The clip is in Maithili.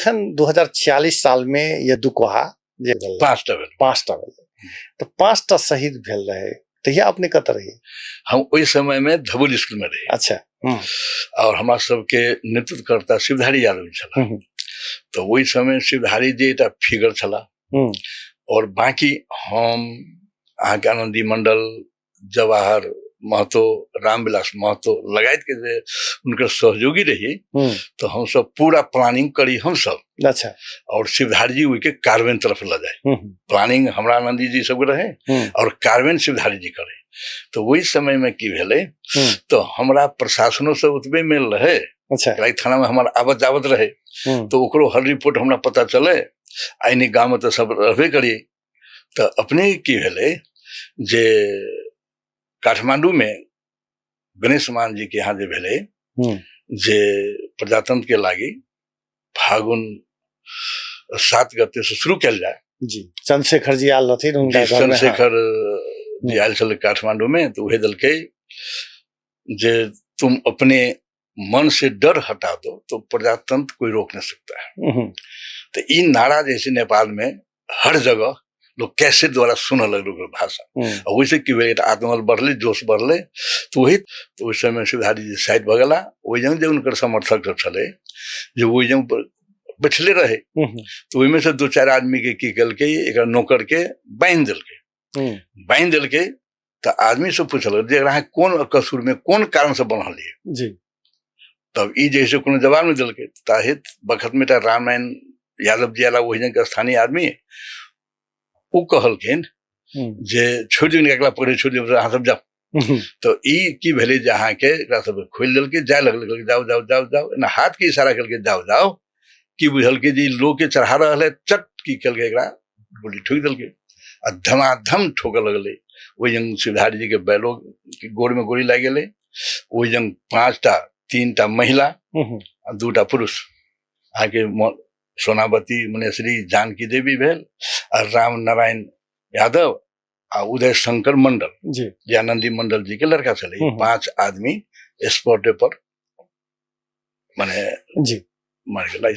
जखन 2046 साल मे ये दुकोहा जे भेल, 5टा भेल। 5टा भेल, तऽ 5टा शहीद भेल रहे, तहिया अपने कतऽ रहियै? हम ओहि समय में धबुल स्कूल में रही। अच्छा। और हमरा सबके नेतृत्वकर्ता शिवधारी यादव छला। तो ओहि समय शिवधारी जी एकटा फिगर छला। और बाकी हम अहाँके आनंदी मंडल, जवाहर महतो, रामविलास महतो लगायत के जे उनकर सहयोगी रही, तो हम सब पूरा प्लानिंग करी हम सब। अच्छा। और शिवधारी जी ओहिके कार्बन तरफ ल जाए। प्लानिंग हमरा आनंदी जी सबके रहे और कार्बन शिवधारी जी करे। तो वही समय में की भेलै, तो हमरा प्रशासनो से ओतबे मेल रहे। अच्छा। थाना में हमार आवत जावत रहे, तो ओकरो हर रिपोर्ट हमरा पता चले। आइने गाँव में तो सब रहबे करी। तो अपने की भेलै जे काठमांडू में गणेश मान जी के यहाँ जे भेलै जे प्रजातंत्र के लागी फागुन 7 गते से शुरू कयल जाय। जी, चंद्रशेखर जी आयल रहथिन हुनका जी, घर में, हाँ। चंद्रशेखर जी आयल छलै काठमांडू में, तो वही देलकै जे तुम अपने मन से डर हटा दो तो प्रजातंत्र कोई रोक नहीं सकता है। तो ई नारा जैसे नेपाल में हर जगह लोग कैसे द्वारा सुनऽ लगल ओकर भाषा। आ ओहिसँ की भेलै, आत्मबल बढ़लै, जोश बढ़लै। तो वही तो ओहि समय शिवधारी जी साइड भऽ गेला। ओहि जंग जे हुनकर समर्थक सब छलै जे ओहि जंग बैठले रहे, तो ओहिमे से 2-4 आदमी के की केलकै, एकरा नौकर के बान्हि देलकै। बान्हि देलकै तऽ आदमी सब पुछलक जे अहाँ कोन कसूर में कोन कारण से बन्हलियै। जी। तब ई जे से कोनो जवाब नहि देलकै। ताहि वक्त में एकटा रामायण यादव जी आला ओहि के स्थानीय आदमी, ओ कहलखिन जे छोड़ि दियौ, एकरा पकड़े छोड़ि दियौ, अहाँ सब जाउ। तो ई की भेलै जे अहाँके एकरा सबके खोलि देलकै, जाय लगलै, कहलकै जाउ जाउ जाउ जाउ, एना हाथ के इशारा केलकै जाउ जाउ। की बुझलकै जे ई लोग के चढ़ा रहल है, चट की केलकै एकरा गोली ठोकि देलकै आ धमाधम ठोकऽ लगलै। ओहि जंग शिवधारी जी के बैलो के गोड़ में गोली लागि गेलै। ओहि जंग 5टा 3टा महिला आ 2टा पुरुष, अहाँके सोनावती मुनेश्वरी जानकी देवी भेल आ राम नारायण यादव आ उदय शंकर मंडल जी, जे आनंदी मंडल जी के लड़का छलै। 5 आदमी स्पॉटे पर माने जी मर गेला।